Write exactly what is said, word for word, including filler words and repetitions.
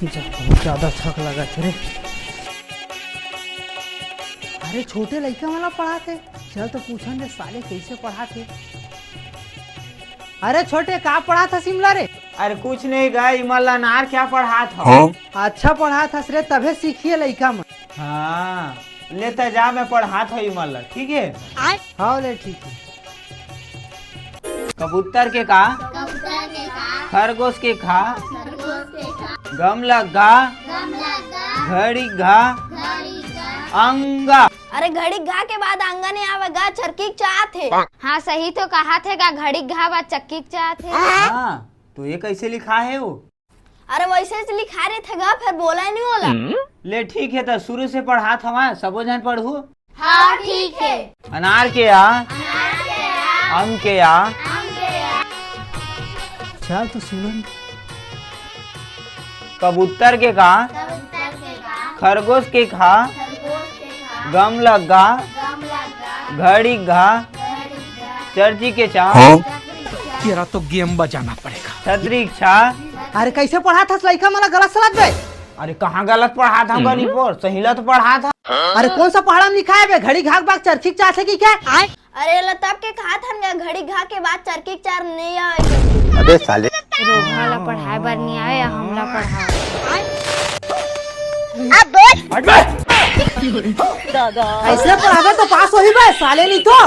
जा, बहुत ज्यादा थक लगत हे रे। अरे, छोटे लइका मन ला पढ़ात हे। चल तो पूछन दे साले कइसे पढ़ात हे। अरे छोटे, का पढ़ात हस इमला रे? अरे कुछ नहीं गा, इमन ला अनार क्या पढ़ात हव? हाँ? अच्छा पढ़ात हस रे, तभे सीखिए लइका मन। हाँ, ले त जा, मैं पढ़ात हव इमन ला, ठीक है? हाँ ले, ठीक है। कबूतर के का? कबूतर के का? खरगोश के खा? खरगोश के खा? गम लग गा? गम लग गा? घड़ी घा? घड़ी घा? अंगा। अरे घड़ी घा के बाद अंगा नहीं आवे गा, चरकी के चा आथे। हाँ, सही तो कहाथे गा, घड़ी घा बाद चक्की के चा आथे। हाँ, तो ये कैसे लिखा है वो? अरे वैसे से लिखा रहिथे गा, फिर बोला नहीं होला। ले ठीक है, तो शुरू से पढ़ात हवा, सबो झन पढ़ू। हाँ, ठीक है। अनार के आ, अनार के आ, आम के आ, आम के आ। चल तो सुनन। कबूतर के का? कबूतर के का? खरगोश के खा? खरगोश के खा? गम लग गा? गम लग गा? घड़ी घा? घड़ी घा? चर्ची के चा? हाँ? तेरा तो गेम बजाना पड़ेगा। छतरी के छा? अरे कैसे पढ़ात हस लइका मन ला गलत सलत बे? अरे कहाँ गलत पढ़ात हव गरीब और सही ला तो पढ़ात हव। अरे कौन सा पहाड़ा में लिखा है बे, घड़ी घा के बाद चरखी के चा आथे कि क्या? अरे ला तब के कहाथन गा, घड़ी घा के बाद चरकी के चा नहीं आवे के। अबे साले। रोगहा ला पढ़ाए बर नहीं आवे, हमला पढ़ाओ। ऐसे पढ़ाबे तो पास होही बे, साले नहीं तो।